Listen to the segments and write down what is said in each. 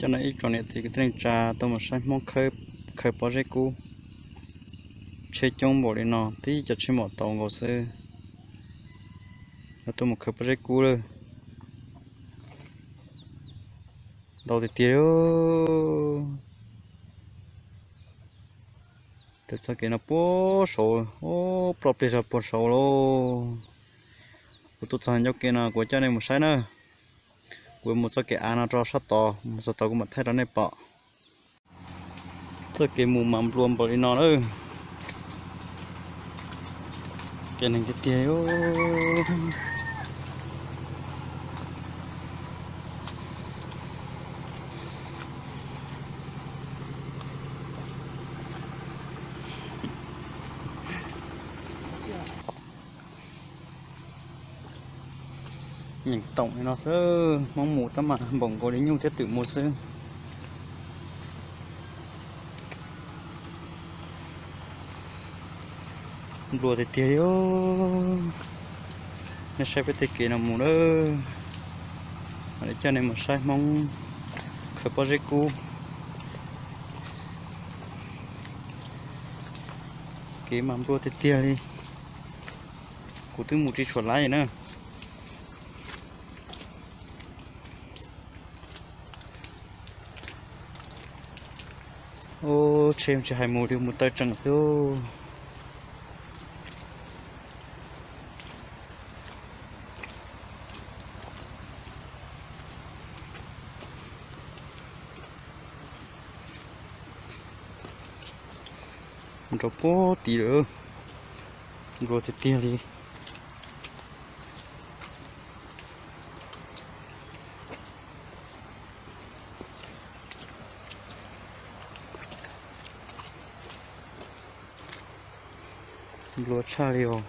Coj no ib tsoom niam txiv kwv tij neej tsa tuaj mus saib Hmoob khaws pob zeb kub. Tsheb coob npaum li no, tib cov tsheb maum tau nkaus xwb. Lawv tuaj mus khaws pob zeb kub lawm. Ntau tiag tiag li. Txoj kev no puag saud, ploj pliag zog puag saud lauj. Kuv tuaj txog ncauj kev no kuv coj nej mus saib na. Kuv mus txoj kev av no rau sab tod, mus txog tod kuv mam thaij rau nej pom. Txoj kev mus mas nplua npaum li no lawm. Kev neeg tiag tiag. Nyeem toom li no xwb, Hmoob mus tab mas npaum nkaus li nyuj thiab twm mus xwb. Nplua tiag tiag li. Nej saib peb tej kev no mus lawm, mam li coj nej mus saib Hmoob khaws pob zeb kub. Kev mas nplua tiag tiag li. Kuv twb mus tsis tshua laib na. Ub, tsheb tsis hais mus li mus taw tseem xwb. Mus rau puag tid lawm, nplua tiag tiag li. Nplua tshaj li os.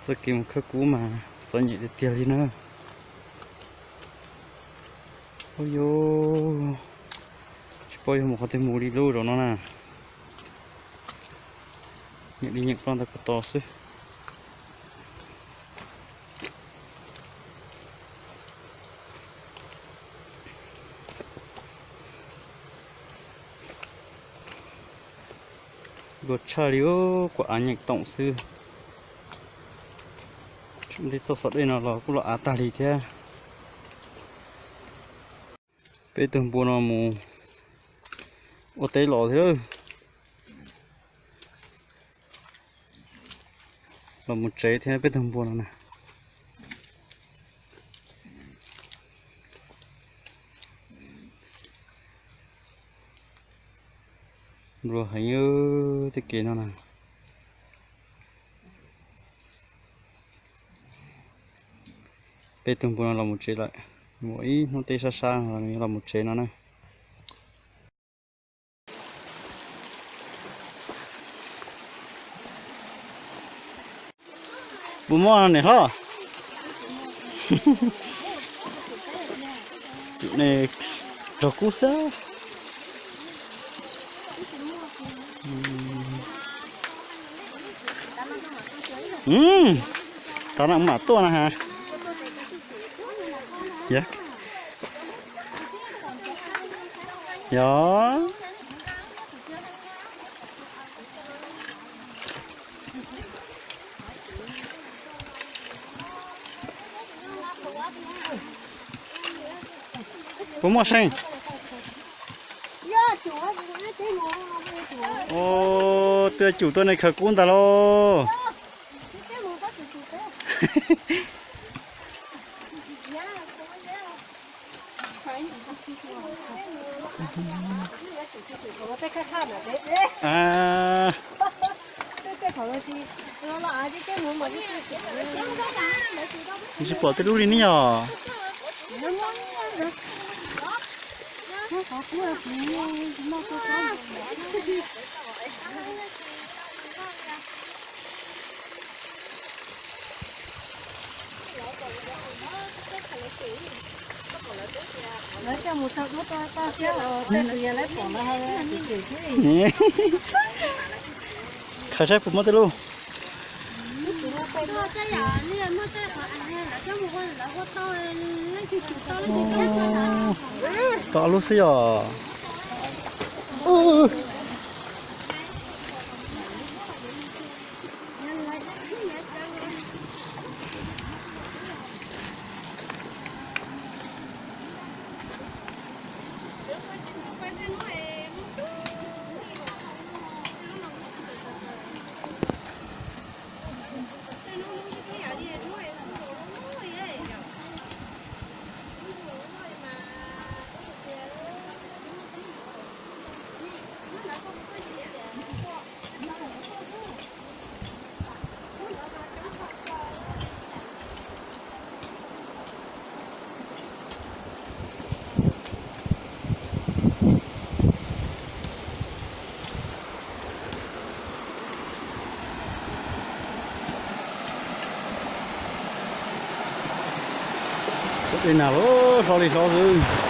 Txoj kev mus khawb kub mas txom nyem tiag tiag li na. Ub yuv, tsis paub yuav mus qhov twg mus li lub zaum no na. Nyeem li nyeem ploj ntawm ko taw xwb. Nplua tshaj li, kuv av nyeem toom xwb. Ntej txoj xov dej no los kuj los av tag li thiab. Peb tug npua no mus ua teb los thiab. Los mus tsev thiab peb tug npua no na. Nplua heev tej kev no na. Peb tug npua no los mus tsev lawm. Mus ib hnub teb sab sab los mus tsev no na. Puas muaj niam hlob? Tus ne raug kub xwb. Tav no mam tuaj na ha. Yog. Yog. Puas muaj seej? Ua, twb cum tuaj nej khaws kub ntag lauj. Tsis pom tej lub li ne yog. Lawv coj mus txog dub toj siab los tej tus yog lawv pom los ho cem cem xwb. Khaws saib puas muaj tej lub. Tom lub xwb yom. Ua tej nag los hlob li hlob xwb.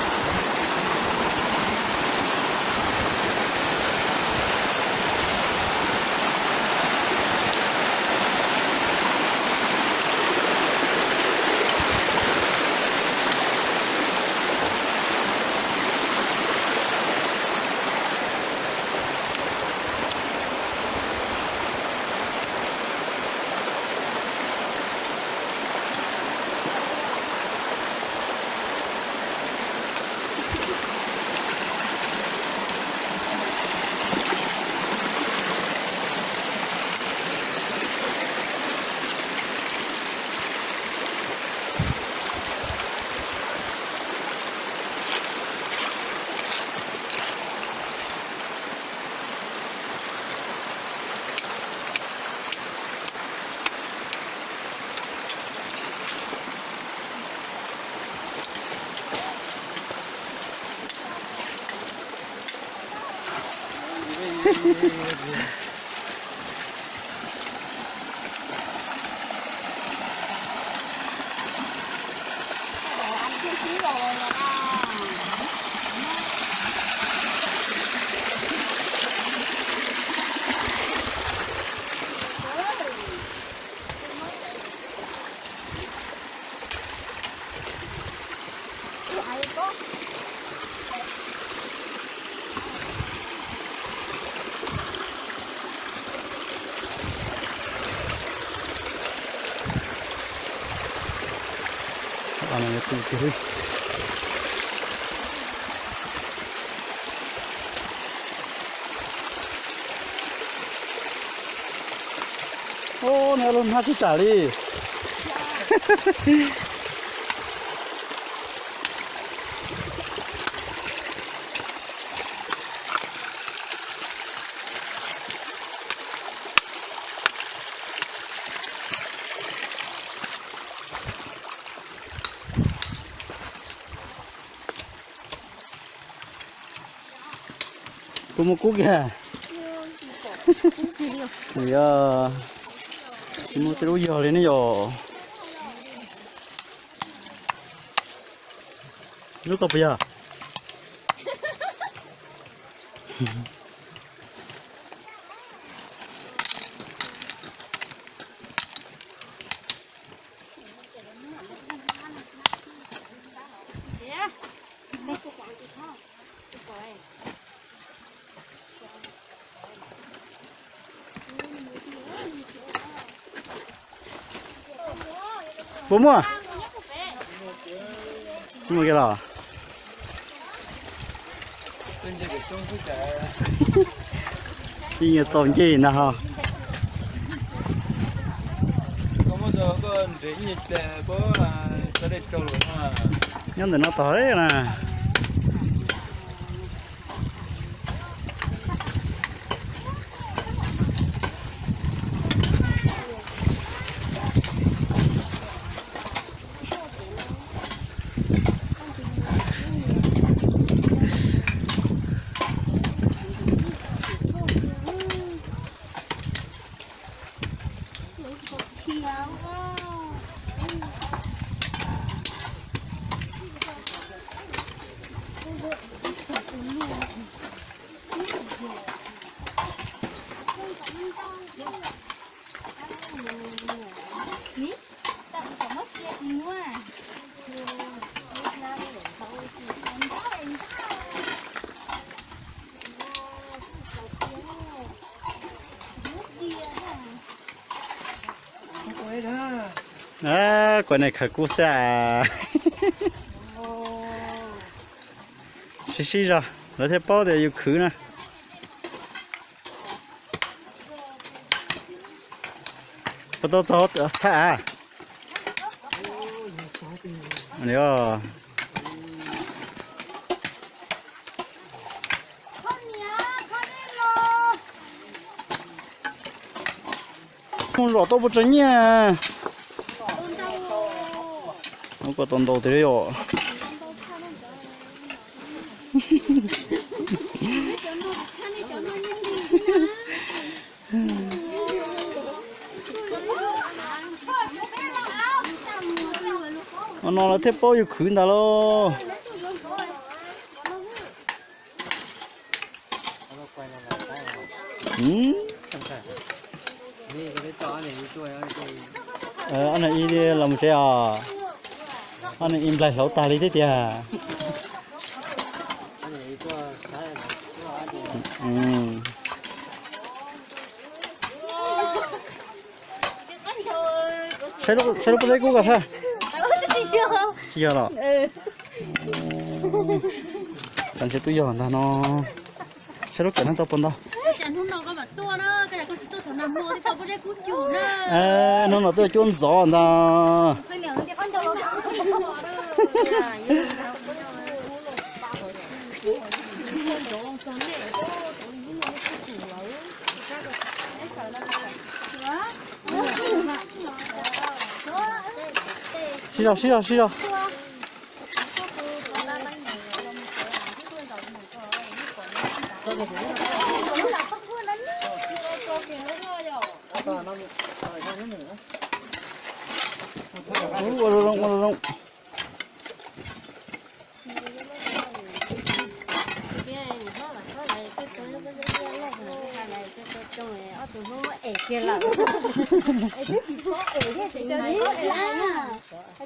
Ub, nws ua lub hnab sib tsam li. Koj muaj kub kiag. Yog, tsis muaj tej lub yog li ne yom. Lub tau puas yog? Puas muaj? Muaj kiag los? Ib nyuag txaus ncej na ho. Nyob ntawm no tod na. Kuv niam khawv kub xwb as. Sib sib zog lawv thiaj paub tias yus khwv na. Puas tau txog txhaj av? Mus zom tau puas tsawg nyiaj? Ua kom tau ntau tiag li os. Ua no lawv thiaj paub yus khwv ntag lauj. Ob niag ib los mus tsev os. Ob niag ib nplaig hlauv tag li thiab tiag. Saib lub pob zeb kub ko sab. Tsis yog los? Tam sim twb yog ntag no. Saib lub kawm no tau puas ntau. Hnub no tuaj cuab ntxov ntag. Sib zog, sib zog, sib zog. Ua zoo zoo, ua zoo zoo.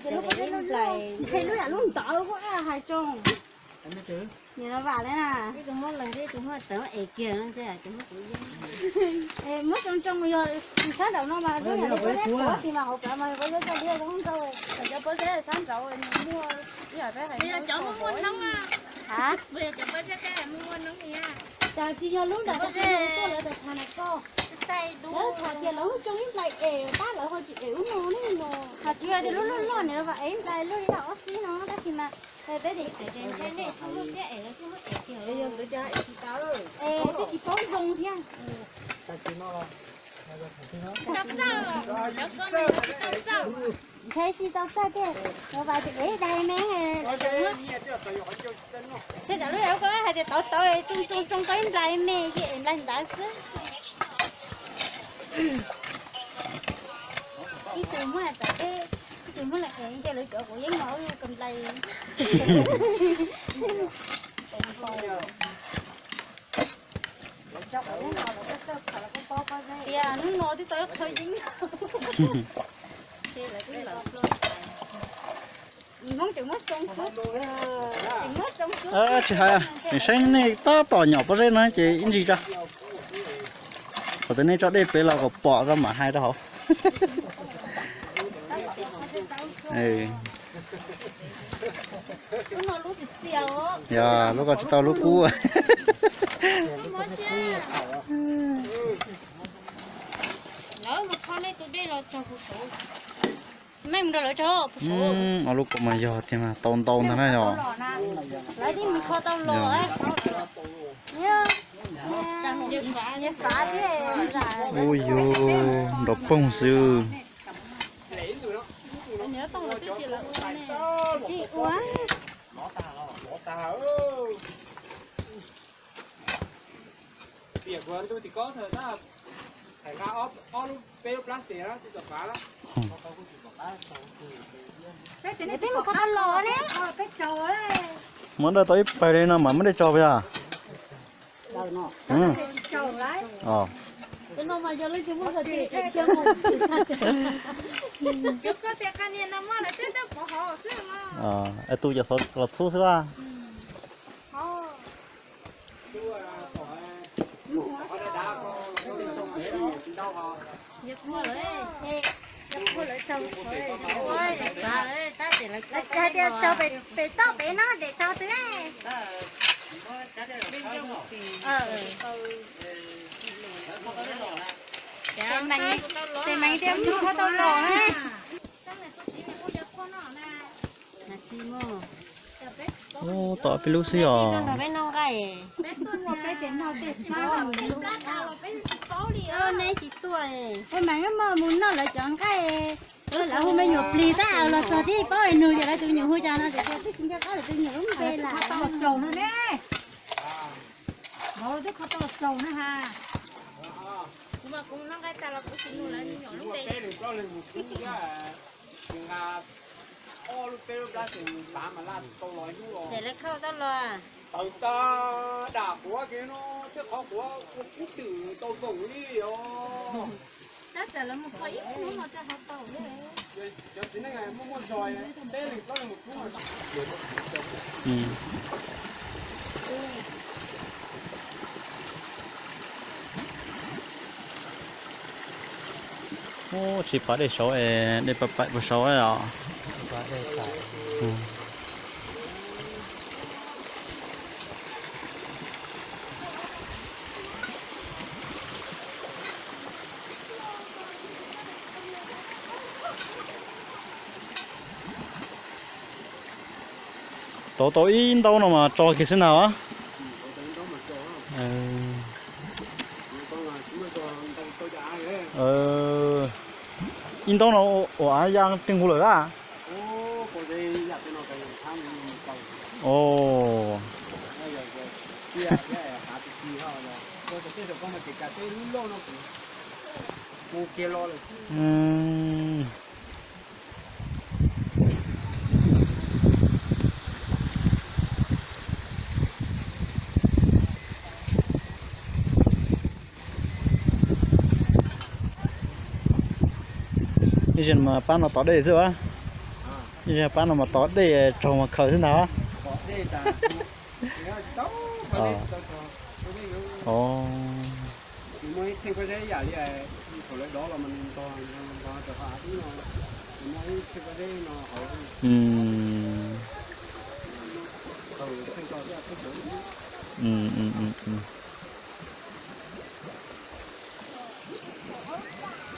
Lub yam lub ntawd kuj hais tso. Nim no vam li na. Muab tsoo tsoo yog sab nraum no mas lub yam li pob zeb qhuav tim mas hauv plawv mas pob zeb coj li zoo nkauj. Cov pob zeb sab nraud nws muaj ib yam peb hais cov muaj noob. Cas tsis yog lub nram pob zeb tuaj lawv tas tha na koj. Lawv tham tias lawv tsoo ib nplais es tab lawv ho tsis es ub no ne no. Hais tias lub loj loj nim no vam es ib nplais luaj li ob xib no tab sis mas peb tias nej muaj siab es lawv thiaj muab es kiag. Es twb tsis paub zoo thiab. Ntshe tsis tau txawj thiab, lawv vam tias es dai me. Seb tam lub yam lub ko hais tias tauv tauv tsoo tsoo tsoo tau ib nplais me ces es nplais ntawd xwb. Ib tug muab tom teb, ib tug muab lawm es nce lawv cov kuv yeeb no ua ka nplais. Tias hnub no twb tau ib qho yeeb. Hmoob tseem muab tsoo xwb, tseem muab tsoo xwb. Tsis hais, saib nej tab tom nyom pob zeb no ces ib ntsis tso. Thaum twg nej tso dej pem los kom pom koj mam hais rau hauv. Yog lub ko tsis tau lub kub. Ua lub ko mas yog tiag mas tau ntau ntag na yog. Ub yug nrov poog xwb. Muab dawj tau ib pawg li no mas muab dej tso puas yog? Es tu cov xov los txhub xwb a. Hais tias tsaug pem toj pem no ces tsaug xwb. Tes mees thiaj mus qhov tau los na. Ub, tom peb lub xwb os. Peb noj nqaij. Peb tuaj, peb tuaj. Ua mees, muaj mus noj lawv cov nqaij. Lawv hu me nyuam plig tab los txog tib paub nug tias lawv tus me nyuam hu cas no tias twb tsis nco qab lawv tus me nyuam lub npe lawm. Tau tsaug no ne. Twb kho tau tsaug na ha. Kuv mas kuv noj nqaij tas los kuv tsis nug lawv me nyuam lub npe. Nqa ob lub peb lub plab xees tav mas laj tau los ib hnub los. Ces lawv khauj tau los. Tawm tas dam quav kiag no, tej qhov quav ua kub twm tau foom li os. Cov txiv neej muaj muaj zog, peb leeg plaub leeg mus rub. Ub, tsis pom dej saud es dej pais pais puag saud os. Tau tau ib ntaub no mas tso kiag xwb ntag. Ib ntaub no ua av ya tej nqus lawm a. Ib zaug mas pab no tov dej xwb a. Ib zaug pab no mas tov dej tsaug mas khaws xwb ntag.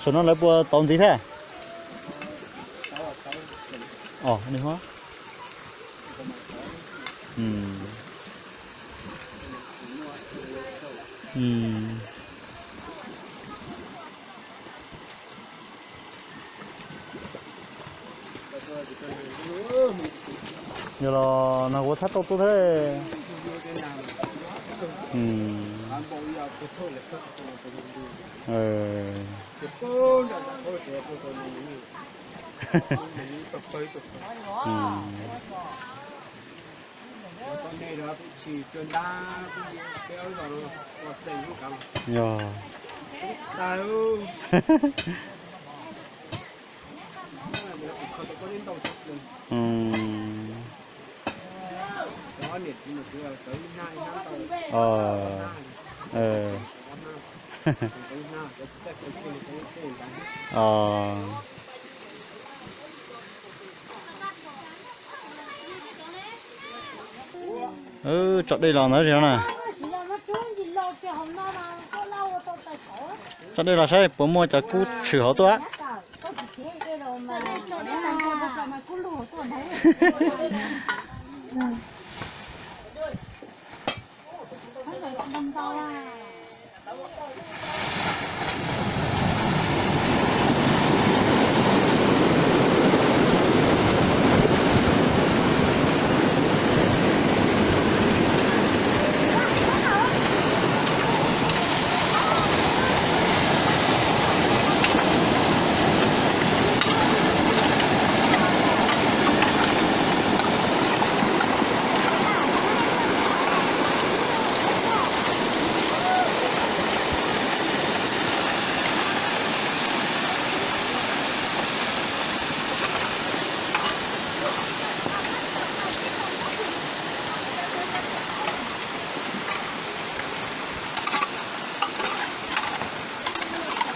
Saum no lawv puas tov ntxiv thiab? Yog los no kuv thab tau tuaj thiab. Yog. Tso dej los ntawd na. Tso dej los saib puas muaj cov kub tshwm hauv tuaj.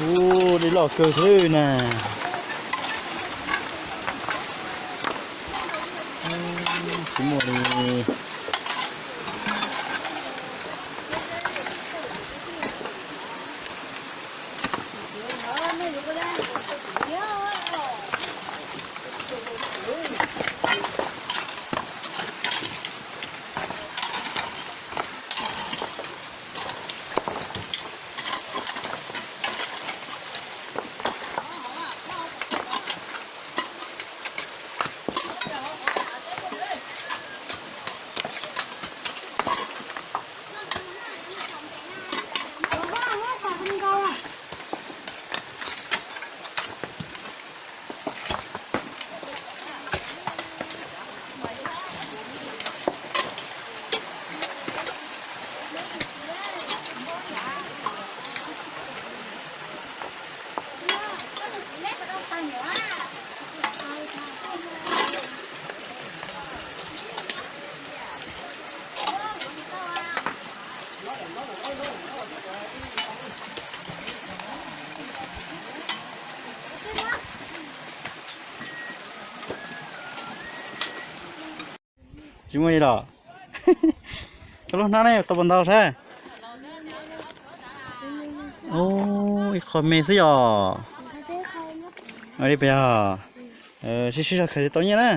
Ub, dej loj kawg xwb na. Tsis muaj li los? Koj lub hnab ne tau puas ntau saib? Ib qho me xwb yog. Li pes, sib sib zog khaws tau nyiaj na.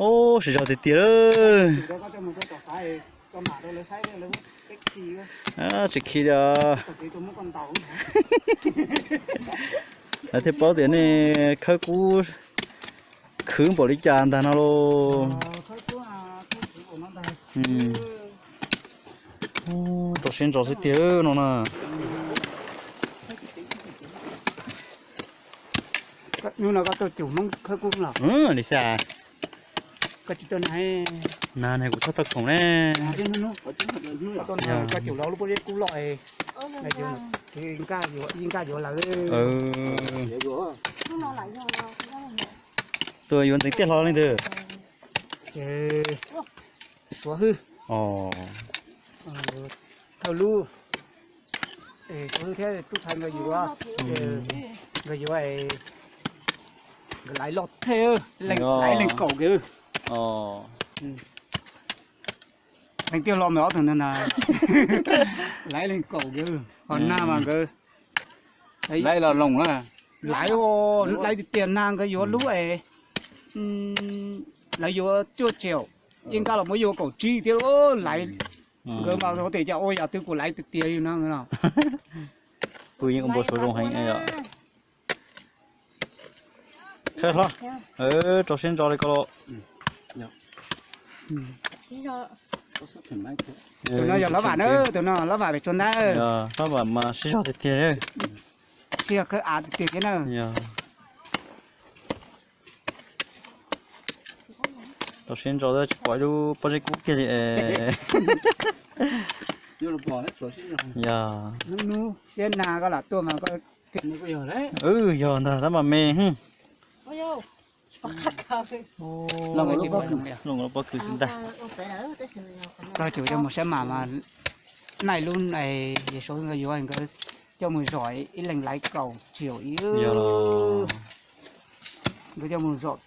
Ub, siv zog tiag tiag lawm. Tsis khi li. Lawv thiaj paub tias nej khawb kub khwv npaum li cas ntag no lauj. Rau siab ntso xwb tiag no na. Hnub no koj tuaj cum Hmoob khawb kub los? Li xwb. Koj tsis tuaj nag, nag ne kuv txhob tau khoom ne. Koj cum los lub pob zeb kub loj, yeej nkaj yuav lawm. Tuaj yuav ntxeev tiaj hlo leej twg? Ces Suav Hwb, Thawj Lub, Suav Hwb thiab Tub Thaiv nkawd yuav, nkawd yuav, nkawd laiv loj thiab, laiv leej kaum kiag. Ntxeev tiaj hlo mas ob tug ntawd na, laiv leej kaum kiag, ho nag mas nkawd laiv los loos na, laiv, laiv tiag tiag. Nag nkawd yuav lub es, lawv yuav cuaj triệu, yeej nkaj los muab yuav kaum tsib thiab laiv. Nkawd mas tias cas ua yam twg kuj laiv tiag tiag li no. Kuj yeej ua npau suav zoo heev. Khawb hlob, rau siab ntso li ko los. Tus no yog Hlob Vam na, tus no Hlob Vam pem tsuas ntag. Hlob Vam mas siab zog tiag tiag. Siab zog khawb av tiag tiag thiab na. Rau siab ntso tsis pom ib lub pob zeb kub kiag li. Yog, thiab nag koj lam tuaj mas koj, yog ntag tab mas me. Loj pob kws xwb ntag. Koj tseem coj mus saib mas mas, naj lub, Yawm Saub nkawd yuav, nkawd coj mus zom ib leeg laiv kaum triệu ib. Nkawd coj mus zom,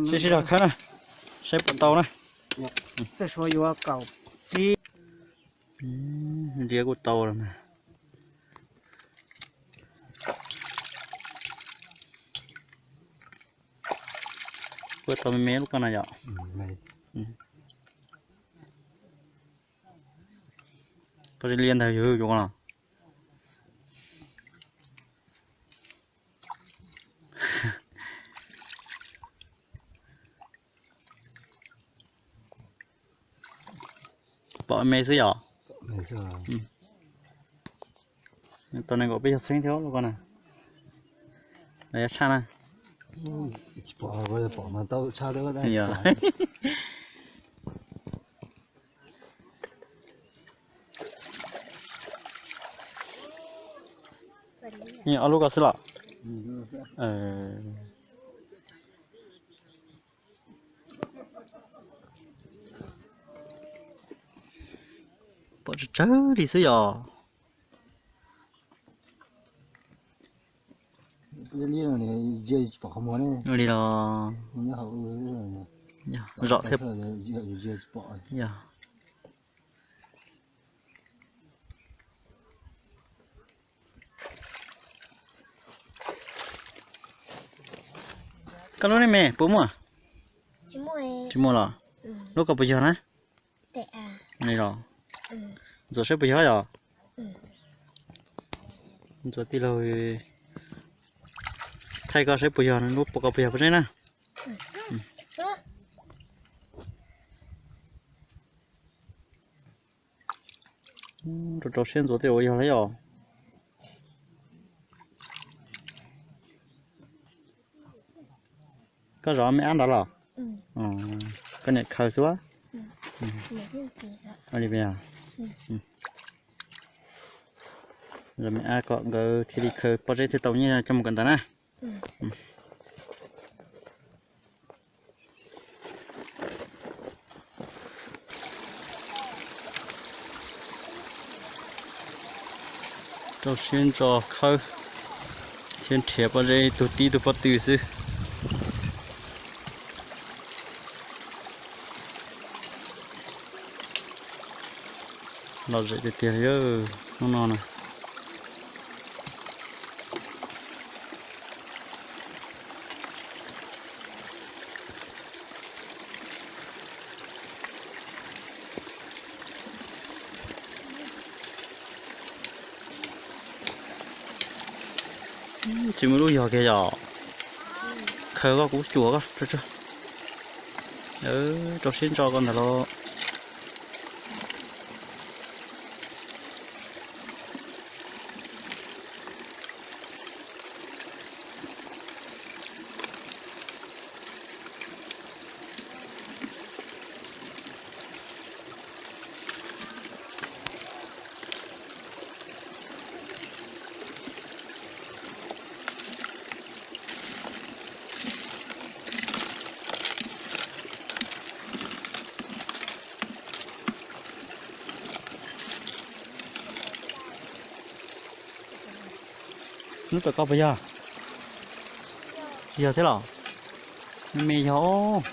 sib sib zog khawb na, saib puas tau na. Txoj Suav yuav kaum tsib. Ntiab kuj tau los mas. Kuj tau me me lub ko na yom. Tau li ntawd yog yuav no. Pom me xwb yom. Tau nees nkaum peb caug txheeb thiab lub ko na. Los yuav tshaj na. Ob lub ko xwb los? Pom tsawg tsawg li xwb yom. Ua li los zom thiab. Yog. Koj lub ne me puas muaj? Tsis muaj los? Lub koj puas yog na? Li los? Ntxuav saib puas yog yom? Ntxuav tij laug thaij koj saib puas yog, lub koj puas yog puas zeb na. Rau rau siab ntxuav tej uas yog li os. Koj zov me ab ntawd los? Koj niam khaws xwb. Li, zov me ab kom nkawd thiaj li khaws pob zeb thiaj tau nyiaj coj mus kawm ntawv na. Rau siab ntso khawb thiab nrhiav pob zeb ib tug tib tug pob tw xwb. Lom zem tiag tiag li hnub no na. Tsis muaj lub yog kiag yom. Khaws koj kuv cuam koj. Rau siab ntso koj ntawd los. Lub tom koj puas yog? Tsis yog thiab los? Me me yog.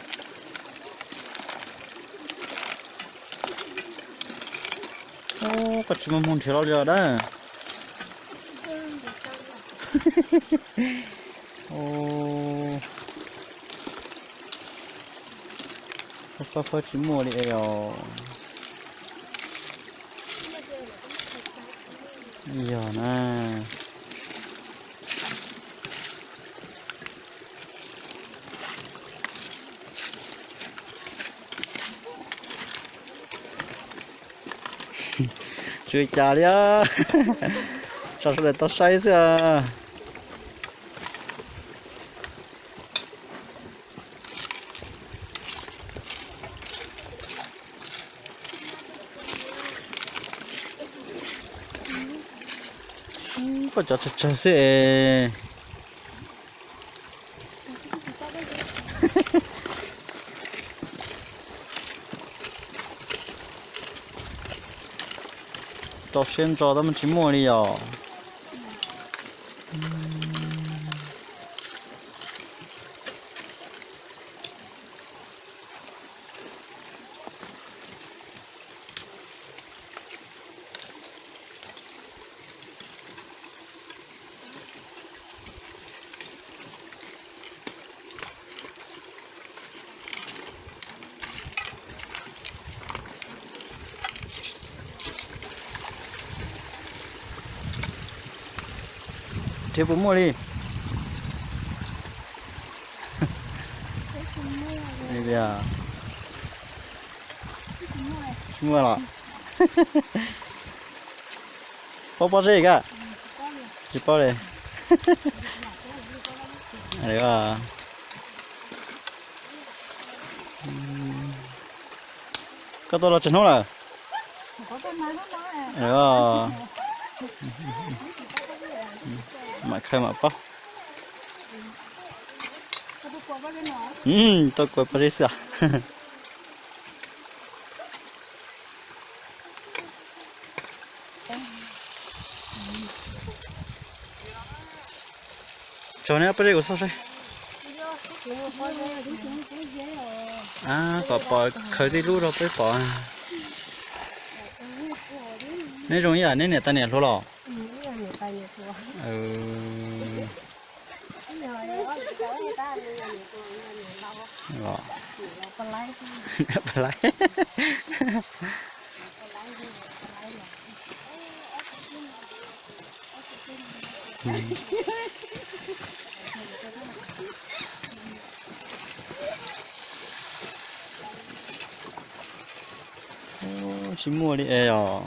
Koj tsis muaj hmoo nrhiav los li os dab. Fab fab tsis muaj li os. Yog na. Tsis ua cas li, tso sawv daws tau saib xwb. Koj cov tsawg tsawg xwb es. Rau siab ntso tab mas tsis muaj li yom. Nrhiav puas muaj li? Tsis muaj los? Paub pob zeb koj? Tsis paub li. Koj tuaj los tsawg hnub lawm? Mam khaws mam paub. Tuaj kua pob zeb xwb. Tso neb pob zeb kuv xauj saib. Kom pom khaws tej lub rau peb pom. Neb zoo ib yam neb niam tais niam hluas los? Tsis muaj li es os.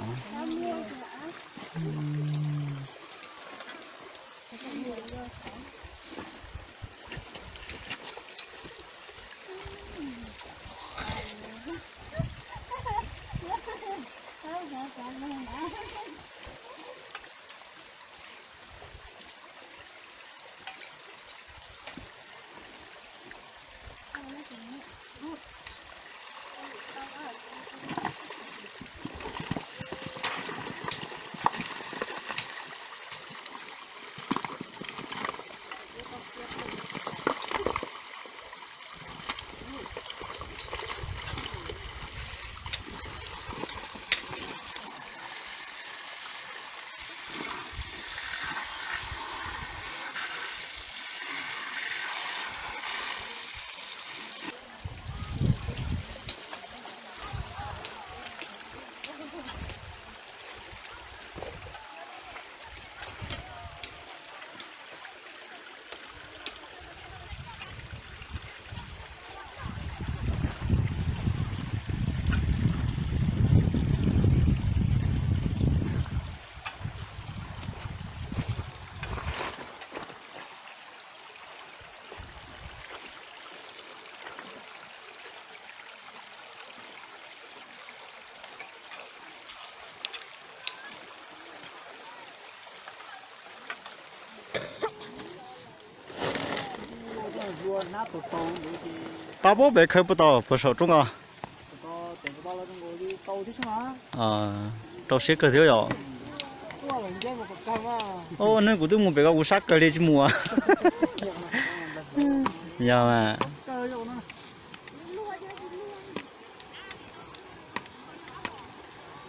Pab puab pem khaws puas tau puas saum roob ko? Rau siab kawg thiab yom. Neb kuv twb mus pem ko kuv sab kawg li tsis mus. Yog mas.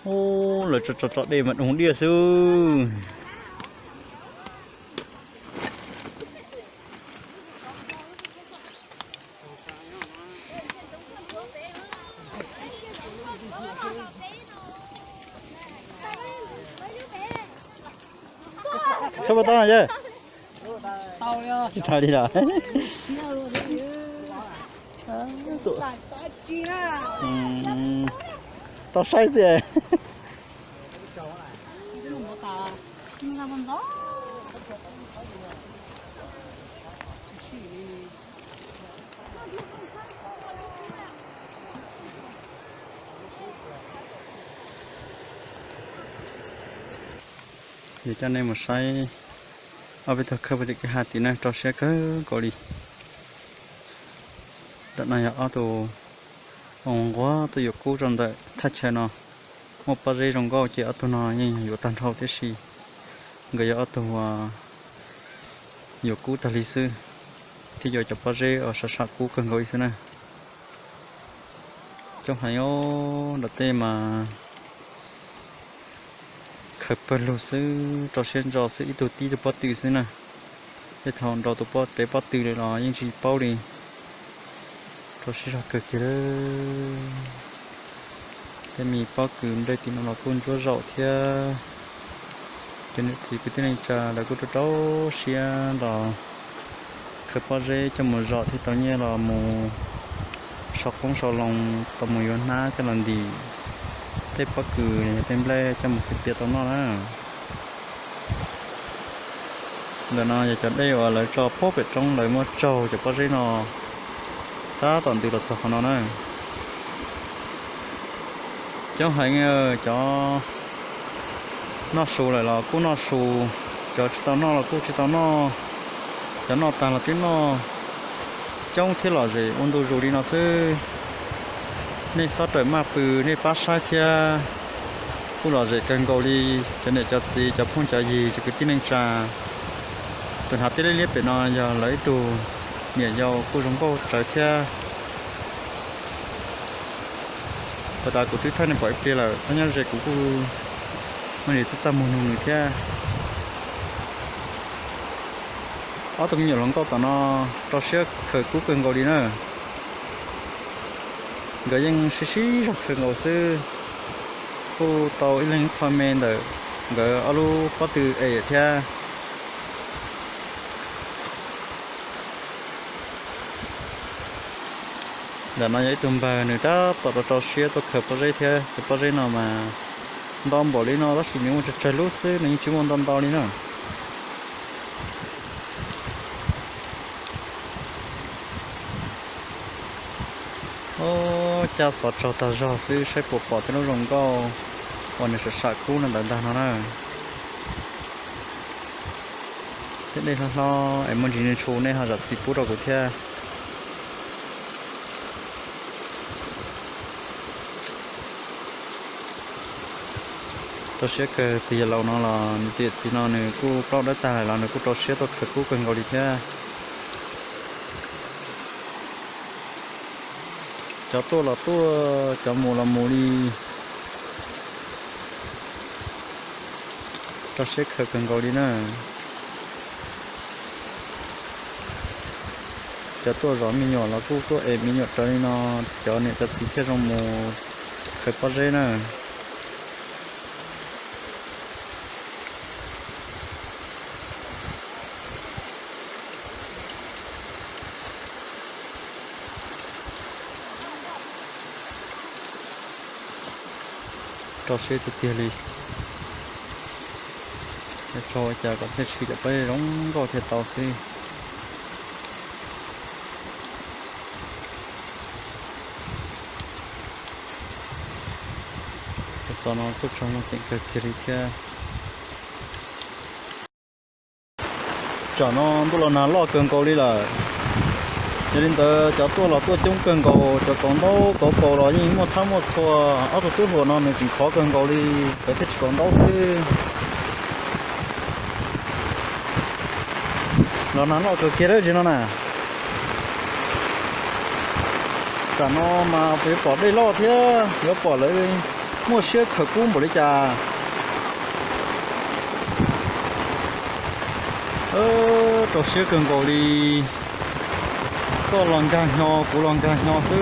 Ub, lawv tso tso tso dej mas doog diaj xwb. Khaws puas tau na yawg? Tsis tau li lawm. Tau saib xwb. Yog coj nej mus saib ob peb tug khawb puag tim kwj ha tim na, rau siab kawg nkaus li. Ntawm no yog ob tug nquag tuaj yuav kub rau ntawm thaj chaw no. Muaj pob zeb zoo nkauj ces ob tug no yeej yuav tag nrho tib si. Nkawd yog ob tug yuav kub tag li xwb, thiab yuav cov pob zeb uas sab sab kub kawg nkaus li xwb na. Coob heev os, nram tej mas khaws pawg lug xwb, rau siab ntso xwb, ib tug tib tug pob tw xwb na. Tej thaum nrau tus peb pob tw lawm los yeej tsis paub li. Rau siab zog kawg kiag lawm. Tej me pob kws nplej tim no los kuj ntsuab zaum thiab. Cov niam txiv kwv tij neej tsa lawv kuj rau rau siab los khaws pob zeb coj mus zom thiaj tau nyiaj los mus sau qoob sau loo, tau mus yuav hnab coj los ntim tej pob kws, tej nplej coj mus khaws cia tau noj na. Ntawm no yog cov dej uas lawv tso puag pem roob, lawv muab tsaug cov pob zeb no tab tom ntws los txog qhov no na. Coob heev, cov noj su lawm los kuj noj su, cov tsis tau noj los kuj tsis tau noj, cov noj tag los twb noj. Coob thiab lom zem ua ntu zus li no xwb. Nej xob rawm maj pw, nej pab saib thiab. Kuj lom zem kawg nkaus li cov niam cov txiv, cov phooj cov ywg, cov kwv tij neej tsa. Tus hnav tij liab liab pem no yog lawv ib tug Niam yau kuj zoo nkauj tsawv thiab. Thaum tas kuv twb thawj nws pom ib pliag lawm, tab nyob ze kuv kuj muaj ntsis txaj txaj muag nug nws thiab. Ob tug me nyuam hluas nkauj tom no rau siab khaws kub kawg nkaus li na. Nkawd yeej sib sib zog khaws nkaus xwb. Kuj tau ib leeg comment ntawm nkawd ob lub pob tw es thiab. Ntawm no yog ib tug npawg nws tab tom rau rau siab tuaj khaws pob zeb thiab, tus pob zeb no mas ntau npaum li no tab sis nws muaj tsawg tsawg lub xwb, nws yeej tsis muaj ntau ntau li na. Ub, caj xov tsaug tag zog xwb, saib puas pom tej lub zoo nkauj uas nws sam sam kub no ntawd ntag no na. Tej dej hlob hlob es muaj ntsis ntshua, nej ho zam txim pub rau kuv thiab. Rau siab kawg, tus yawg laus no los nws tus yawm txiv no nws kuj plaub dawb tag lawm los nws kuj rau siab tuaj khaws kub kawg nkaus li thiab. Cov tuaj los tuaj, cov mus los mus li. Rau siab khaws kawg nkaus li na. Cov tuaj zov me nyuam los kuj tuaj es me nyuam raws li no, cov niam cov txiv thiaj zoo mus khaws pob zeb na. Rau siab tiag tiag li. Tso ua cas kom thiaj tshwm cov pob zeb zoo nkauj thiaj tau xwb. Tus xov no kuj tsaug zog ceev kawg kiag li thiab. Tsam no ntuj los nag loj kawg nkaus li lawm. Yog li ntawd cov tuaj los tuaj coob kawg nkaus, cov kauv ntaub kauv kaus los yeej muaj txhab muaj txhua. Ob tug tub hluas no nws tseem khov kawg nkaus li, nkawd thiaj tsis kauv ntaub xwb. Los nag loj kawg kiag dab tsi no na. Tsam no mas puas yuav pom dej loj thiab yuav pom lawv muaj siab khaws kub npaum li cas. Rau siab kawg nkaus li. Koj los nkag hnyo, kuv los nkag hnyo xwb.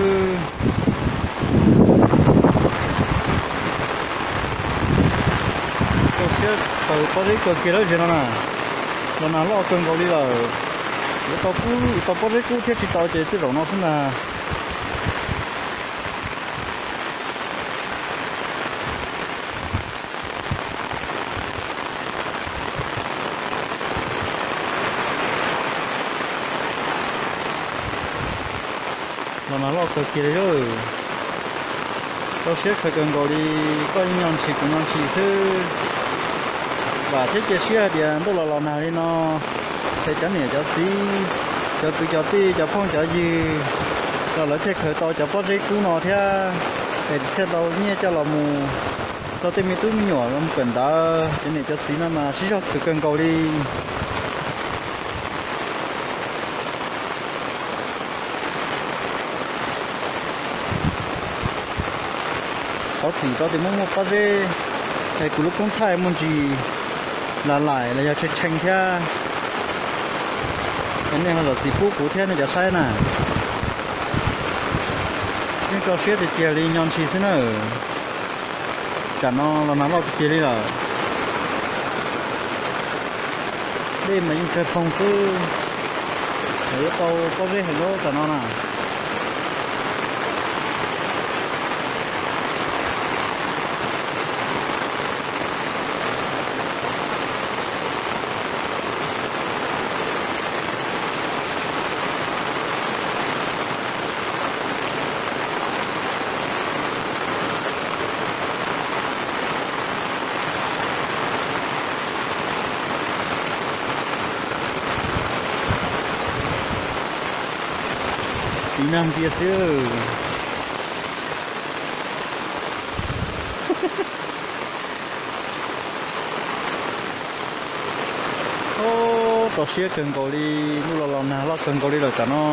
Rau siab khaws pob zeb kawg kiag dab tsi no na. Los nag loj kawg nkaus li lawm. Yuav tau kub, yuav tau pob zeb kub thiab tsis tau ces tej zaum no xwb ntag. Los nag loj kawg kiag li. Rau siab khaws kawg nkaus li, koj nyo ntshis kuv nyo ntshis xwb. Vam thiab cia siab hais tias ntuj los los nag li no, ces cov niam cov txiv, cov kwv cov tij, cov phooj cov ywg los lawv thiaj khaws tau cov pob zeb kub no thiab, es thiaj tau nyiaj coj los mus rau tej me tub me nyuam los mus kawm ntawv. Cov niam cov txiv no mas sib zog khwv kawg nkaus li. Thov txim rau tias muaj muaj pob zeb es kuv lub koob thaij muaj ntsis lam laim los yog tshee tshee thiab, es nej ho zam txim pub kuv thiab nej cov saib na. Yeej rau siab tiag tiag li, nyo ntshis xwb na. Tsam no los nag loj tiag tiag li lawm. Dej mas yeej tsawg phoog xwb. Yuav tau pob zeb heev lub tsam no na. Tiv nag ntxias xwb. Ub, Rau siab kawg nkaus li, ntuj los los nag loj kawg nkaus li lawm tam no.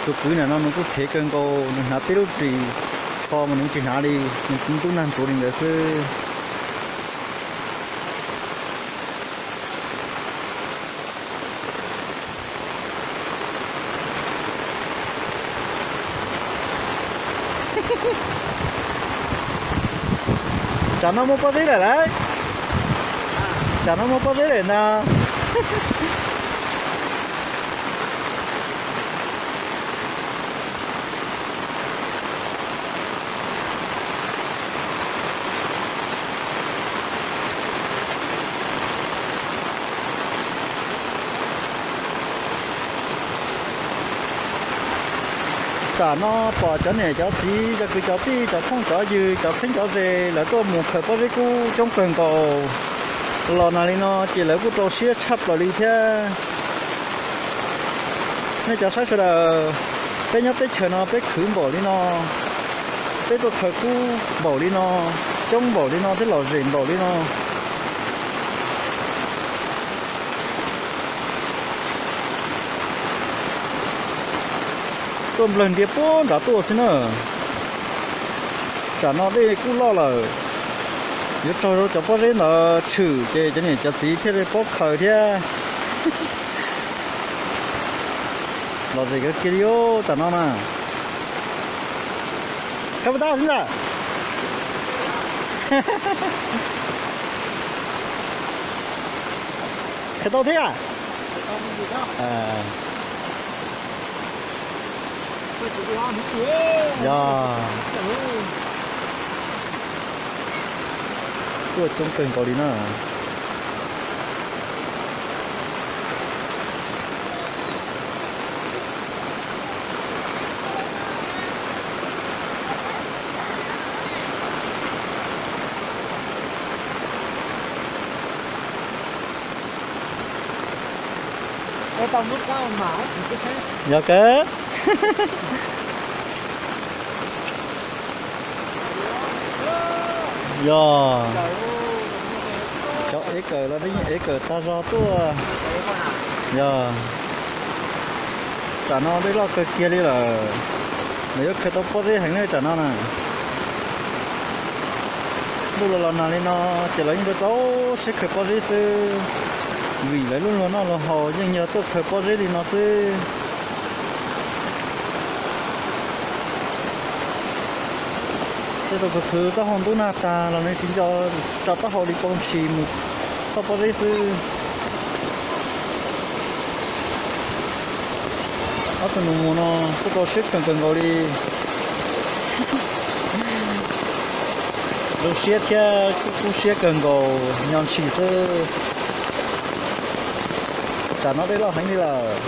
Tus kwv ntawm no nws kuj thev kawg nkaus, nws hnav tib lub ris tsho mas nws tsis hnav li, nws ntub nag ntsuav li ntawd xwb. Tsam no muaj pob zeb lawm lauj. Tsam no muaj pob zeb lawm ntag. Tam no pom cov niam cov txiv, cov kwv cov tij, cov phooj cov ywg, cov txheeb cov ze lawv tuaj mus khaws pob zeb kub coob kawg nkaus. Los nag li no ces lawv kuj rau siab tshaj plaws li thiab. Nej cov saib sawv daws, peb nyob teb chaws no peb khwv npaum li no, peb tuaj khaws kub npaum li no, coob npaum li no thiab lom zem npaum li no. Tuaj nplawg ntias puag nrad tuaj xwb na. Tsam no dej kuj loj lawm, yuav raug cov pob zeb ntawd tshwm ces cov niam cov txiv thiaj li paub khaws thiab. Lom zem kawg kiag li os tam no na. Khaws puas tau xwb ntag? Khaws tau thiab. Yog, tuaj coob kawg nkaus li na. Yog kawg. Yog, cov ev kawm los yeej ev kawm tag zog tuaj. Yog, tam no dej loj kawg kiag li lawm, lawv yuav khaws tau pob zeb heev li tam no na. Ntuj los los nag li no ces lawv yeej rau rau siab khaws pob zeb xwb, vim lawv lub luag noj luag haus yeej yog tuaj khaws pob zeb li no xwb. Tej tus khwv khwv taub hau ntub nag tag los nws tsis nco tso taub hau li, poo ntshis mus xauj pob zeb xwb. Ob tug nus mus no kuj rau siab kawg kawg nkaus li, zoo siab thiab kuj kub siab kawg nkaus, nyo ntshis xwb. Tam no dej loj heev li lawm.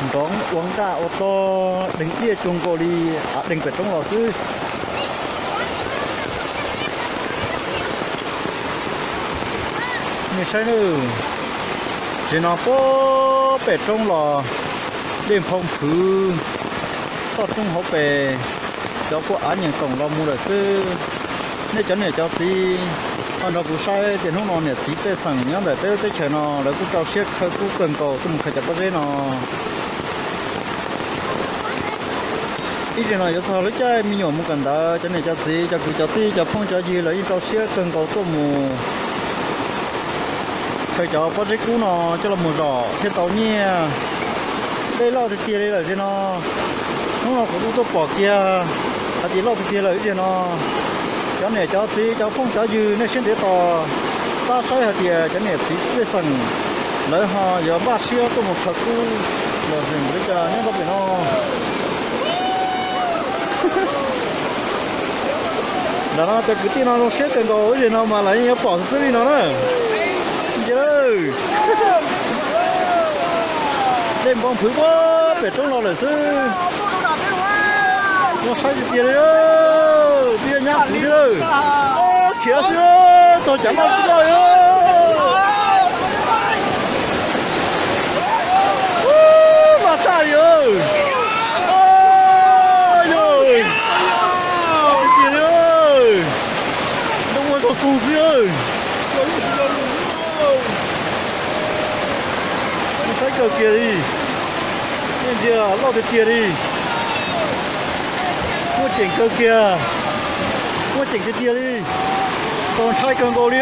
Nrov ua nqaj ua tog, deeg liaj cuag nkaus li av deeg pem roob los xwb. Nej saib nawb, tsev no puag pem roob los dej nphau nphwv, toj roob hauv pes, cov kuj av nyeem koom los mus lawm xwb. Nej cov niam cov txiv ho nrog kuv saib tias hnub no niam txiv pej xeem nyob ntawm peb lub teb chaws no lawv kuj rau siab khaws kub kawg nkaus tuaj mus khaws cov pob zeb no. Ib tsam no yuav txog lub caij me nyuam mus kawm ntawv, cov niam cov txiv, cov kwv cov tij, cov phooj cov ywg lawv yeej rau siab kawg nkaus tuaj mus khaws cov pob zeb kub no coj los mus zom thiaj tau nyiaj. Dej loj tiag tiag li lawm tiag no. Hnub no kuv kuj tuaj pom kiag hais tias loj tiag tiag lawm ib tiag no. Cov niam cov txiv, cov phooj cov ywg, nej siab ntev tos tab saib hais tias cov niam txiv pej xeem lawv ho yuav npaj siab tuaj mus khaws kub los zeem li cas nyob rau pem no. Ntawm no cov kwv tij no zoo siab kawg nkaus, ib zaug no mas lawv yeej yuav pom xwb li no na. Nce lawm. Dej npau nphwv puag pem roob los lawm xwb. Zoo saib tiag tiag li. Tib nyab kuv thiab. Khiav xwb, txog cav loj tib loj li. Loj tshaj li. Yog tiag tiag li. Ntuj ua zog koog xwb. Saib kawg kiag li. Ntsia loj tiag tiag li. Muaj ceem kawg kiag. Muaj ceem tiag tiag li. Txaus ntshai kawg nkaus li.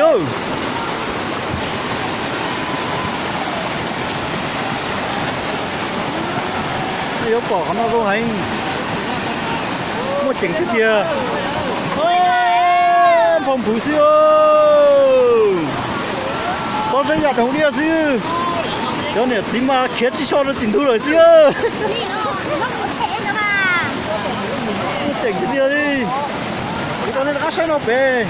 Nej yuav pom qhov no zoo heev. Muaj ceem tiag tiag. Nphau nphwv xwb. Pob zeb ya doog diaj xwb. Cov niam txiv mas khiav tsis so rau tim ntug lawm xwb. Muaj ceem tiag tiag li. Kuv coj nej rov qab saib no pem.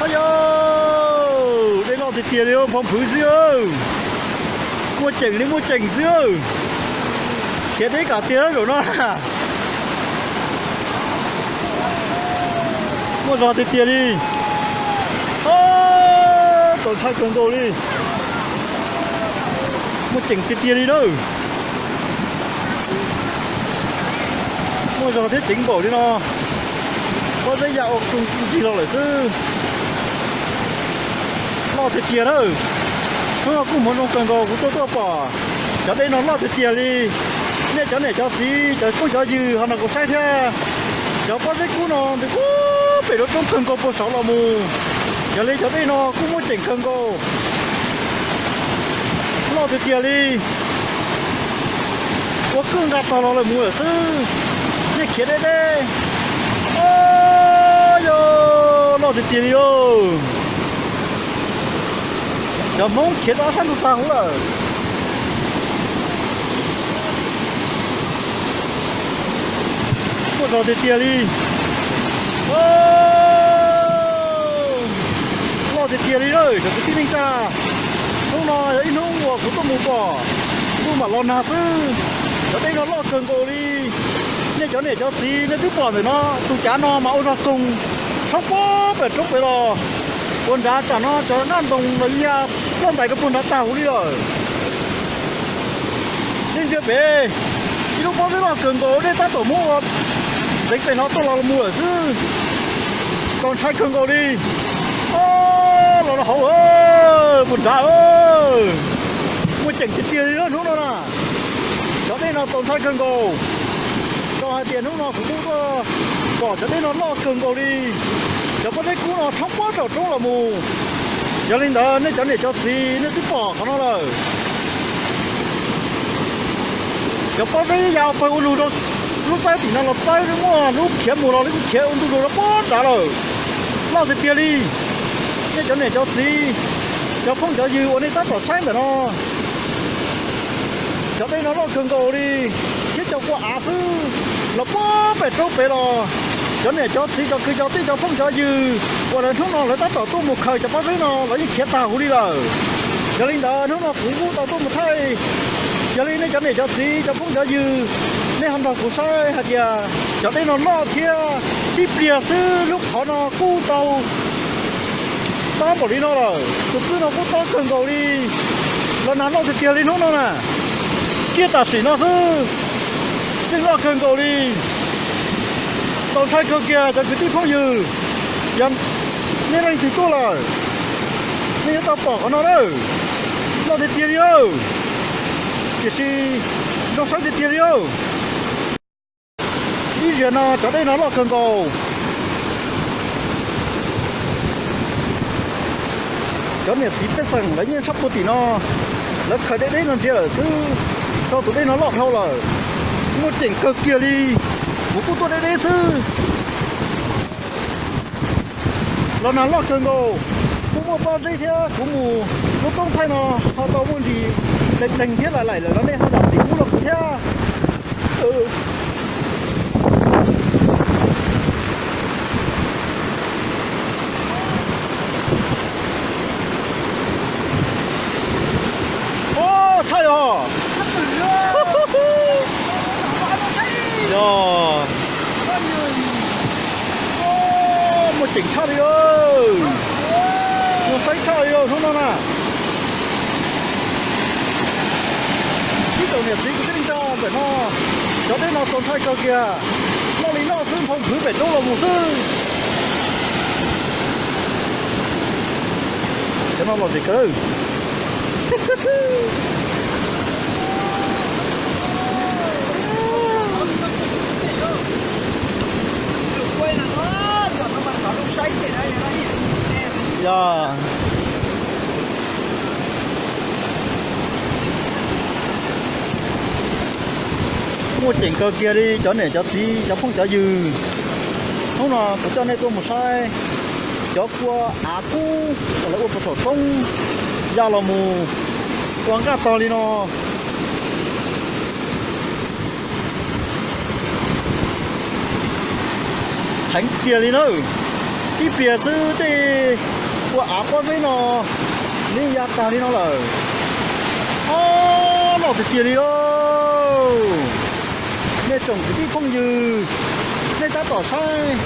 Ab yos, dej loj tiag tiag li, nphau nphwv xwb. Muaj ceem li muaj ceem xwb. Khiav deb kam tiag zaum no. Muaj zog tiag tiag li. Txaus ntshai kawg nkaus li. Muaj ceem tiag tiag li na. Muaj zog thiab ceev npaum li no. Pob zeb ya ua koog ncig los lawm xwb. Loj tiag tiag na. Hnub no kuj hmoov zoo kawg nkaus kuv tuaj tuaj pom cov dej no loj tiag tiag li. Nej cov niam cov txiv cov phooj cov ywg ho nrog kuv saib thiab. Cov pob zeb kub no nws kuj pem rau roob kawg nkaus puag saud los mus. Yog li cov dej no kuj muaj ceem kawg nkaus. Loj tiag tiag li. Ua kwj nqa tog los lawm mus lawm xwb. Nej khiav deb deb. Yog loj tiag tiag li os. Cov Hmoob khiav rau ob sab ntug tag huv lawm. Muaj zog tiag tiag li. Loj tiag tiag li na cov kwv tij neej tsa. Hnub no yog ib hnub uas kuv tuaj mus pom ntuj mam los nag xwb. Cov dej no loj kawg nkaus li. Nej cov niam cov txiv nej twb pom ntawm no, tus cav no mas ua zog koog tshoob puag pem roob pem los. Puag nrad tsam no cov nqaj ntoo los ya ploj ntais rau puag nrad tag huv li lawm. Nej ntsia pem, ib lub pob zeb loj kawg nkaus dej tab tom muab ua ntxeev pem no tuaj los mus lawm xwb. Txaus ntshai kawg nkaus li. Los rau hauv puag nrad. Muaj ceem tiag tiag li hnub no na. Cov dej no txaus ntshai kawg nkaus. Rau hais tias hnub no kuv kuj tuaj pom cov dej no loj kawg nkaus li. Cov pob zeb kub no tshoob puag saum roob los mus. Yog li ntawd nej cov niam cov txiv nej twb pom qhov no lawm. Cov pob zeb ya pawg ua lug rau lub txaib tim no los txaib, muaj lub khiav mus los lub khiav ua ntu zus rau puag nrad lawm. Loj tiag tiag li. Nej cov niam cov txiv, cov phooj cov ywg uas nej tab tom saib ntawm no, cov dej no loj kawg nkaus li, thiab cov kua av xwb los puag pem roob pem los. Cov niam cov txiv, cov kwv cov tij, cov phooj cov ywg uas lawv hnub no lawv tab tom tuaj mus khaws cov pob zeb no los yeej khiav tag huv li lawm. Yog li ntawd hnub no kuv kuj tau tuaj mus thaij. Yog li nej cov niam cov txiv, cov phooj cov ywg, nej ho nrog kuv saib hais tias cov dej no loj thiab tib pliag xwb lub qhov no kuj tau tob npaum li no lawm. Tus kwj no kuj tob kawg nkaus li. Los nag loj tiag tiag li hnub no na. Kiag tam sim no xwb, yeej loj kawg nkaus li. Txaus ntshai kawg kiag cov kwv tij phooj ywg. Yog nej leej twg tuaj lawm, nej yuav tau pom qhov no na. Loj tiag tiag li. Tiam sis zoo saib tiag tiag li. Ib zaug no cov dej no loj kawg nkaus. Cov niam txiv pej xeem lawv yeej tshaj puag tim no, lawv khaws deb deb no ntsia lawm xwb, rau tus dej no loj dhau lawm. Muaj ceem kawg kiag li. Kuv kuj tuaj deb deb xwb. Los nag loj kawg nkaus, kuj muaj pob zeb thiab kuv mus lub roob thaij no ho tau muaj ntsis deeg deeg thiab laim laim lawm los nej ho zam txim pub rau kuv thiab. Ua tshaj yog, yog, Ceem tshaj li, zoo saib tshaj li hnub no na. Ib tsoom niam txiv kwv tij neej tsa ntawm no, cov dej no txaus ntshai kawg kiag, loj li loj xwb, nphoo phwv pem roob los mus xwb. Cov no los zem kawg. Yog, muaj ceem kawg kiag li cov niam cov txiv cov phooj cov ywg. Hnub no kuv coj nej tuaj mus saib cov kua av kub uas lawv ua puag saum roob ya los mus ua nqaj tog li no. Heev tiag li na. Tib pliag xwb tej kua av pob zeb no nws ya tag li no lawm. Ob, loj tiag tiag li lauj. Nej tsoom kwv tij phooj ywg, nej tab tom saib,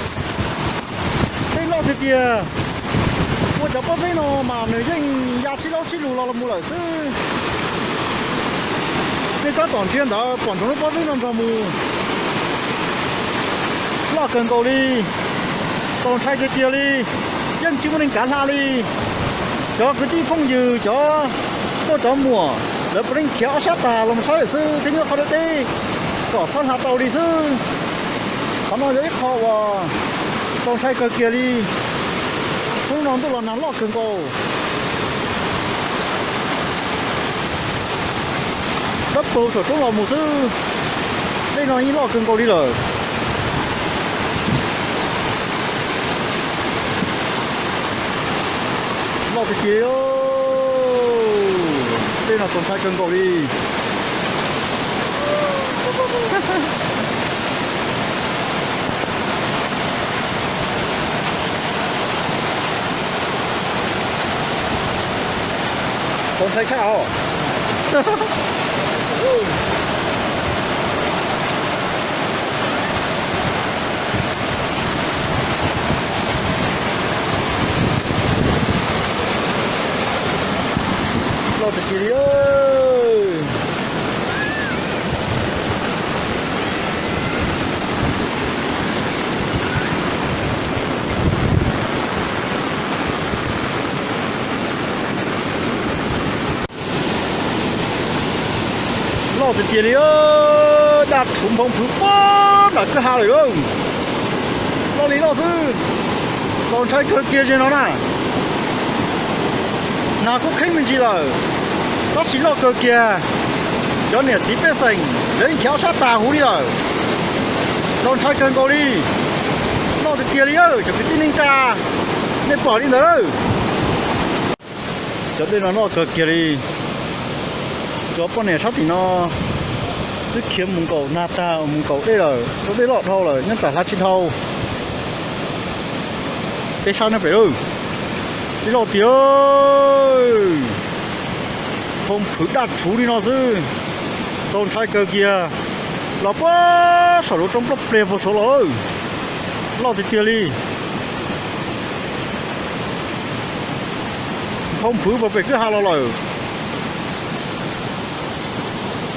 tej loj tiag tiag. Ua cov pob zeb no mas nws yeej ya sib laub sib lug los los mus lawm xwb. Nej tab tom ntsia ntawd pom ntsoov lub pob zeb no nrog mus. Loj kawg nkaus li, txaus ntshai tiag tiag li, yeej tsis muaj neeg kav hla li. Cov kwv tij phooj ywg, cov nkauj cov muam, lawv puav leej khiav ob sab tag los saib lawm xwb thiab nyob qhov deb deb kom txhob hla tau li xwb. Qhov no yog ib qho uas txaus ntshai kawg kiag li. Hnub no ntuj los nag loj kawg nkaus. Dab paug saum roob los mus xwb, dej no yeej loj kawg nkaus li lawm. Loj tiag tiag li, dej no txaus ntshai kawg nkaus li. Txaus ntshai tshaj os. Loj tiag tiag li. Loj tiag tiag li, daj rhuv nphoo phwv puag nram kwj ha lawm. Loj li loj xwb, txaus ntshai kawg kiag ze no na. Nag kuj kheeb me ntsis lawm, tab sis loj kawg kiag. Cov niam txiv pej xeem lawv yeej khiav ob sab tag huv li lawm. Txaus ntshai kawg nkaus li. Loj tiag tiag li, cov kwv tij neej tsa, nej pom li ntawd. Cov dej no loj kawg kiag li. Cov poj niam sab tim no twb khiav mus nkaum nag tag mus nkaum dej lawm, rau dej loj dhau lawm nyob tsam hla tsis dhau. Peb saib no pem, dej loj tiag, nphoo phwv daj rhuv li no xwb. Txaus ntshai kawg kiag, los puag saum lub roob plob pliag puag saud los. Loj tiag tiag li. Nphoo phwv puag pem kwj ha los lawm.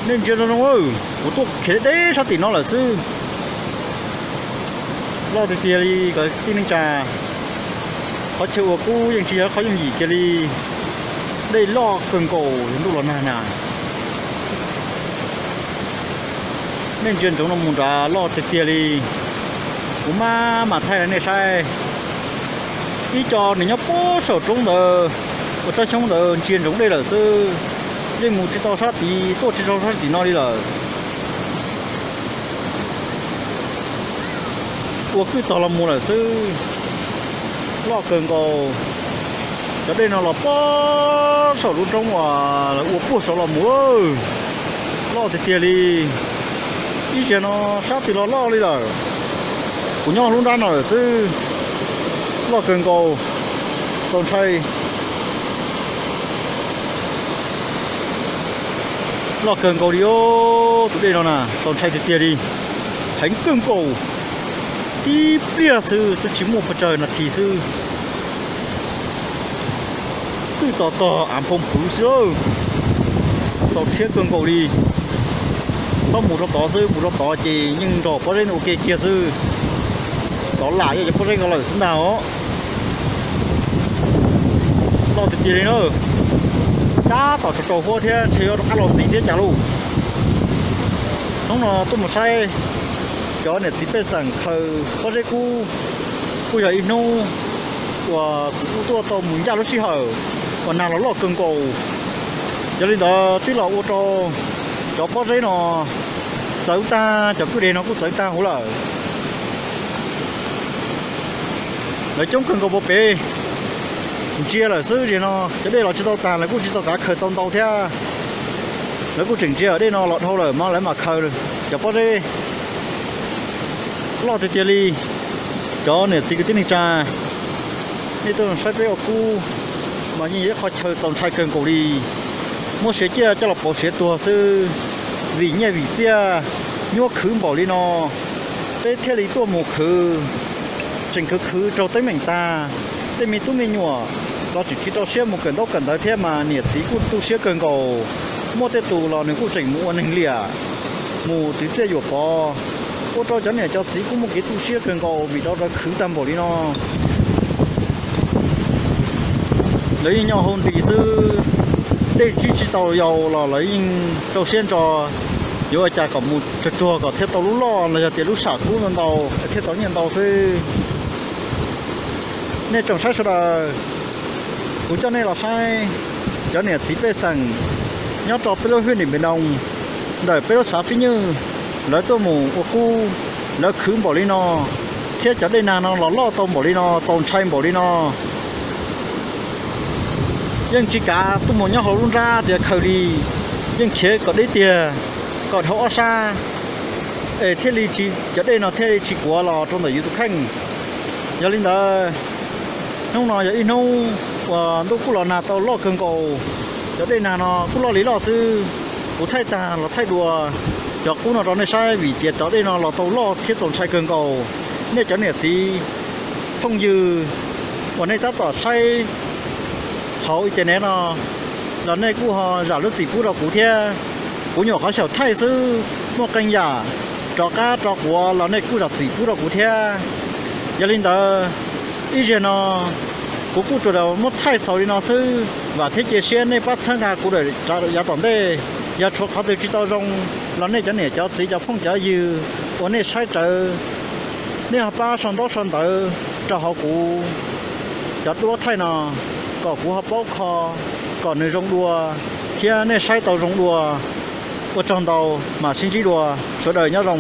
Nej ntsia zoo zoo, kuv tuaj khiav deb sab tim no lawm xwb. Loj tiag tiag li kwv tij neej tsa. Qhov chaw ua kub yeej tsis yog qhov yooj yim kiag li. Dej loj kawg nkaus ntuj los nag na. Nej ntsia ntsoov no mus nrad loj tiag tiag li. Kuv maj mam thaij rau nej saib. Ib co nws nyob puag saum roob ntawd, ua tsob xyoob ntawd ntsia ntsoov dej lawm xwb, yeej mus tsis tau sab tid tuaj tsis tau sab tim no li lawm. Ua kwj tog los mus lawm xwb. Loj kawg nkaus. Cov dej no los puag saum lub roob uas ua puag saud los mus. Loj tiag tiag li. Ib zaug no sab twg los loj li lawm. Kuv nyob lub nrab no lawm xwb. Loj kawg nkaus, txaus ntshai. Loj kawg nkaus li os, tus dej no na txaus ntshai tiag tiag li. Heev kawg nkaus. tib pliag xwb, twb tsis muaj pes tsawg nas this xwb, twb tos tog av phoov pwv xwb lauj. Txaus rhiab kawg nkaus li. Txhob mus rau tod xwb, mus rau tod ces yeej nrog pob zeb ua ke kiag xwb. Tod lam yog cov pob zeb nkaus lawm xwb ntag os. Loj tiag tiag li na. Tab tom tsaus huab thiab ntshe yuav rov qab los ntxiv thiab cas lauj. Hnub no tuaj mus saib cov niam txiv pej xeem khaws pob zeb kub, kuj yog ib hnub uas kuv kuj tuaj tau mus ncaj lub sij hawm uas nag los loj kawg nkaus. Yog li ntawd twb los ua rau cov pob zeb no txawv tag, cov kwj deg no kuj txawv tag huv lawm. Lawv coob kawg nkaus pov pem, ntsia lawm xwb. Zem no cov dej los tsis tau tag, lawv kuj tsis tau kav khaws tau ntau thiab. Lawv kuj tseem ntsia dej no los dhau lawm mas lawv mam khaws cov pob zeb. Loj tiag tiag li. Cov niam txiv kwv tij neej tsa, nej tuaj saib peb ua kub mas yeej yog ib qho chaw txaus ntshai kawg nkaus li. Muab siav ciaj coj los pauv siav tuag xwb, vim nyiaj vim txiaj nyuaj khwv npaum li no, peb thiaj li tuaj mus khwv, tseem khwv khwv raug teeb meem tag. Tej me tub me nyuam los tseem tsis rau siab mus kawm ntaub kawm ntawv thiab mas niam txiv kuj tu siab kawg nkaus. Muaj tej tus los nws kuj tseem mus ua neeg liam, mus twv txiaj yuam pov, ua rau cov niam cov txiv kuj muaj kev tu siab kawg nkaus vim rau lawv khwv tag npaum li no. Lawv yeej nyob hauv nti xwb, dej tsib tsis tau yau los lawv yeej rau siab ntso, yuav ua cas kom mus tsuag tsuag kom thiaj tau lub loj los yog tias lub sam kub ntau ntau thiaj tau nyiaj ntau xwb. Nej tsoom saib sawv daws, kuv coj nej los saib cov niam txiv pej xeem nyob rau peb lub hwj nim npe noo, ntawm peb lub xav fib nywj, lawv tuaj mus ua kub, lawv khwv npaum li no, thiab cov dej nag no los loj tau npaum li no, txaus ntshai npaum li no. Yeej tsis kav tuaj mus nyob hauv lub nrab tias khaws li, yeej khiav kom deb tiag, kom dhau ob sab, es thiaj li tsis, cov dej no thiaj li tsis kuav los rau ntawm yus tus kheej. Yog li ntawd, hnub no yog ib hnub uas ntuj kuj los nag tau loj kawg nkaus, cov dej nag no kuj loj li loj xwb. Kuv thaij tag los thaij dua cov kub no rau nej saib vim tias cov dej no los tau loj thiab txaus ntshai kawg nkaus. Nej cov niam txiv phooj ywg uas nej tab tom saib hauv internet no los nej kuj ho zam lub txim pub rau kuv thiab. Kuv nyuam qhuav xyaum thaij xwb, muaj qee yam rov qab rov quav los nej kuj zam txim pub rau kuv thiab. Yog li ntawd, ib zaug no kuv kuj tsuas muab thaij xaus li no xwb, vam thiab cia siab nej pab txhawb nqa kuv daim yav tom ntej. Yog tshuav qhov twg tsis tau zoo los nej cov niam cov txiv cov phooj cov ywg uas nej saib rawv, nej ho pab sau ntaub sau ntawv rau hauv kuv cov duab thaij no kom kuv ho paub kho, kom nws zoo dua thiab nej saib tau zoo dua. Ua tsaug ntau, mam sib ntsib dua, sawv daws nyob zoo.